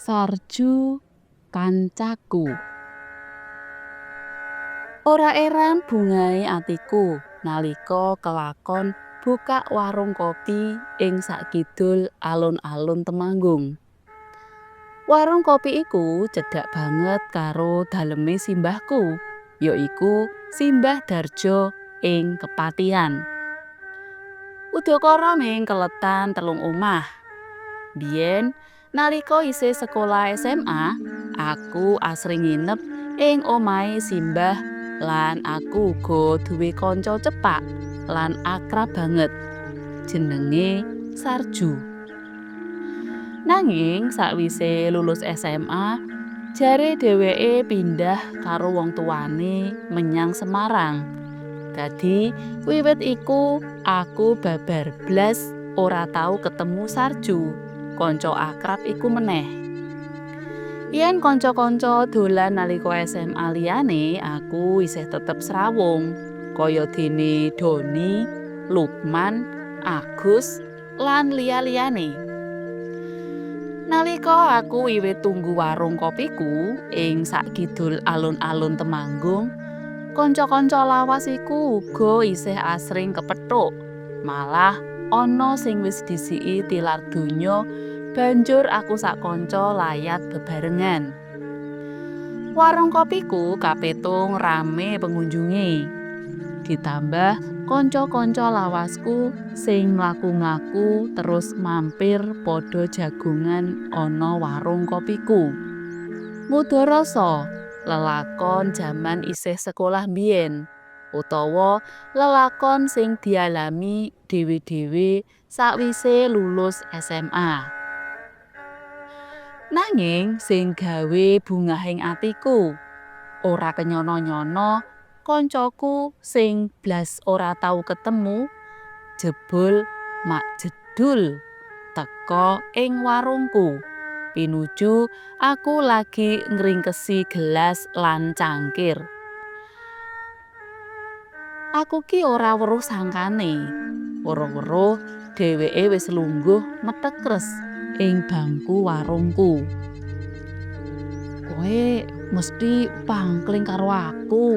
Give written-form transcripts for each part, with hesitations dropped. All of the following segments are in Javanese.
Sarju kancaku. Ora eran bungahe atiku nalika kelakon bukak warung kopi ing sakidul alun-alun Temanggung. Warung kopi iku cedhak banget karo daleme simbahku, yaiku Simbah Darjo ing Kepatihan. Udakara ming keletan telung omah. Biyen nalika isih sekolah SMA, aku asring nginep ing omahe simbah lan aku uga duwe kanca cepak lan akrab banget. Jenenge Sarju. Nanging sakwise lulus SMA, jare dheweke pindah karo wong tuwane menyang Semarang. Dadi wiwit iku aku babar blas ora tau ketemu Sarju, kanca akrab iku meneh. Yen kanca-kanca dolan nalika SMA liyane, aku isih tetep srawung, kaya dene Doni, Lukman, Agus, lan liya-liyane. Nalika aku wiwit tunggu warung kopiku ing sakidul alun-alun Temanggung, kanca-kanca lawas iku uga isih asring kepethuk. Malah ana sing wis disiki tilar donya, banjur aku sak kanca layat bebarengan. Warung kopiku kapitung rame pengunjunge. Ditambah kanca-kanca lawasku sing mlaku-mlaku terus mampir padha jagongan ana warung kopiku. Nguda rasa lelakon jaman isih sekolah mbiyen utawa lelakon sing dialami dhewe-dhewe sakwise lulus SMA. Nanging sing gawe bungahing atiku, ora kenyono-nyono kancaku sing blas ora tau ketemu, jebul mak jedul teka ing warungku. Pinuju aku lagi ngringkesi gelas lan cangkir. Aku ki ora weruh sangkane. Weruh-weruh dheweke wis lungguh metekres ing bangku warungku. Kowe mesti pangkling karo aku.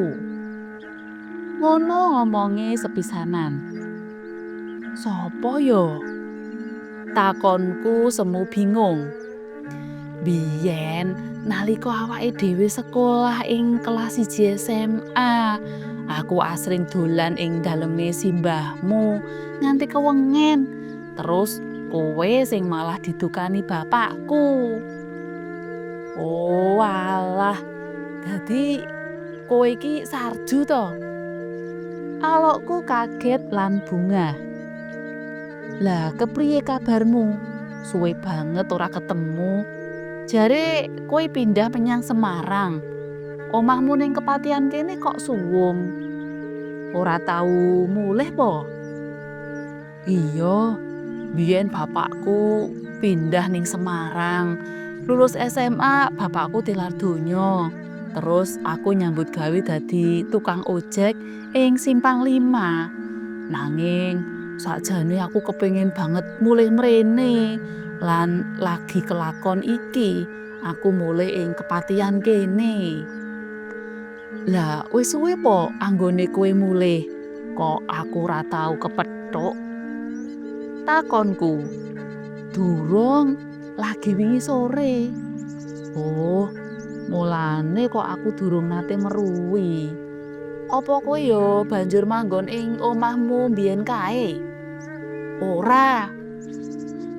Ngono ngomonge sepisanan. Sopo yo? Takonku semu bingung. Biyen nalika awake dhewe sekolah ing kelas 1 SMA, aku asring dolan ing daleme simbahmu nganti kewengen. Terus kowe sing malah didukani bapakku. Oh alah, dadi kowe iki Sarju to? Alokku kaget lan bungah. Lah kepriye kabarmu? Suwe banget ora ketemu. Jare kowe pindah menyang Semarang. Omahmu ning Kepatihan kene kok suwung. Ora tau mulih po? Iya, biyen bapakku pindah ning Semarang. Lulus SMA bapakku tilar donya. Terus aku nyambut gawe dadi tukang ojek ing Simpang Lima. Nanging sakjane aku kepengin banget mulih mrene lan lagi kelakon iki aku mulih ing Kepatihan kene. Lah wis suwe po anggone kowe mulih? Kok aku ora tau kepethuk? Takonku. Durung, lagi wingi sore. Oh, mulane kok aku durung nate meruhi. Apa kowe ya banjur manggon ing omahmu mbiyen kae? Ora.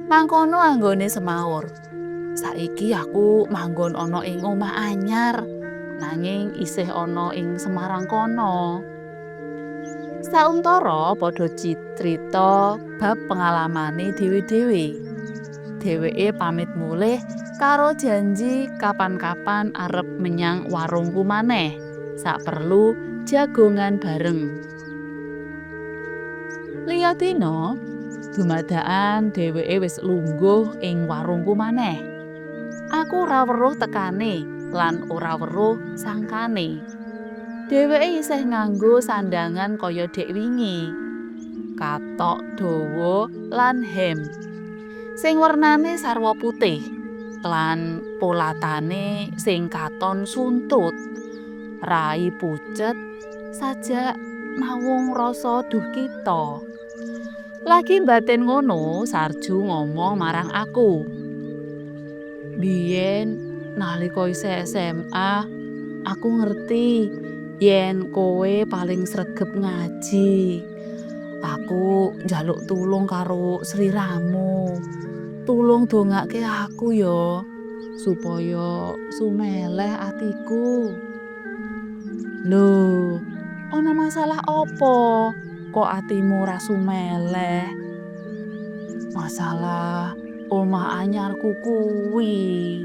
Mangkono anggone semaur. Saiki aku manggon ana ing omah anyar, nanging isih ana ing Semarang kono. Sauntara padha crita bab pengalamane dhewe-dhewe. Dheweke pamit mulih karo janji kapan-kapan arep menyang warungku maneh, saperlu jagongan bareng. Liya dina, dumadakan dheweke wis lungguh ing warungku maneh. Aku ora weruh tekane lan ora weruh sangkane. Dheweke isih nganggo sandangan kaya dek wingi. Katok dawa lan hem. Sing wernane sarwa putih. lan polatane sing katon suntut. Rai pucet sajak nawung rasa duhkita. Lagi mbatin ngono, Sarju ngomong marang aku. Biyen nalika isih SMA, aku ngerti yen kowe paling sregep ngaji. Aku njaluk tulung karo sliramu. Tulung dongake aku ya, supaya sumeleh atiku. Lho, ana masalah apa? Kok atimu ora sumeleh? Masalah omah anyarku kuwi.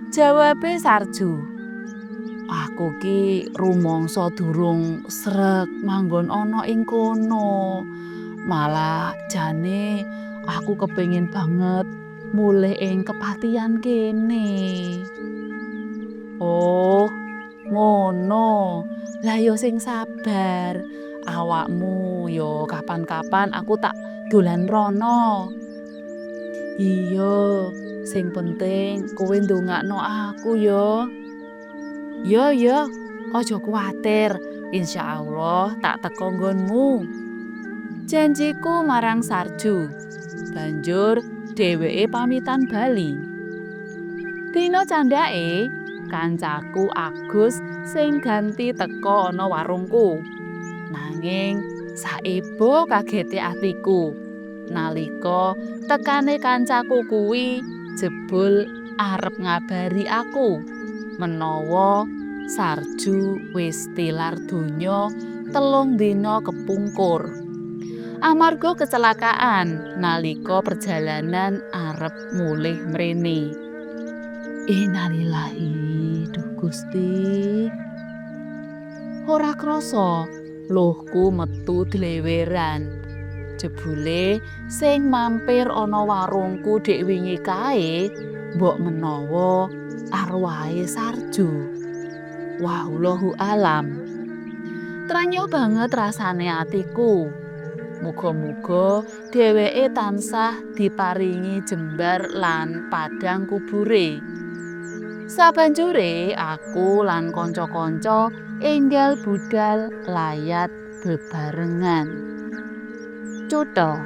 Jawabe Sarju. Aku ki rumangsa durung sreg manggon ana ing kono. Malah jane aku kepengin banget mulih ing Kepatihan kene. Oh, ngono. Lah ya sing sabar. Awakmu ya kapan-kapan aku tak dolan rono. Iya, sing penting kowe ndongakno aku ya. Ya ya, aja kuwatir. Insyaallah tak teko nggonmu. Janjiku marang Sarju. Banjur dheweke pamitan bali. Dina candhake, kancaku Agus sing ganti teka ana warungku. Nanging saebo kagete atiku nalika tekane kancaku kuwi jebul arep ngabari aku menawa Sarju wis tilar donya 3 dina kepungkur. Amarga kecelakaan nalika perjalanan arep mulih mrene. Innalillahi, duh Gusti. Ora krasa luhku metu dleweran. Jebule sing mampir ana warungku dek wingi kae mbok menawa arwahe Sarju. Wallahu alam. Tranyo banget rasane atiku. Muga-muga dheweke tansah diparingi jembar lan padhang kubure. Sabanjure aku lan kanca-kanca enggal budal layat bebarengan. Cutha.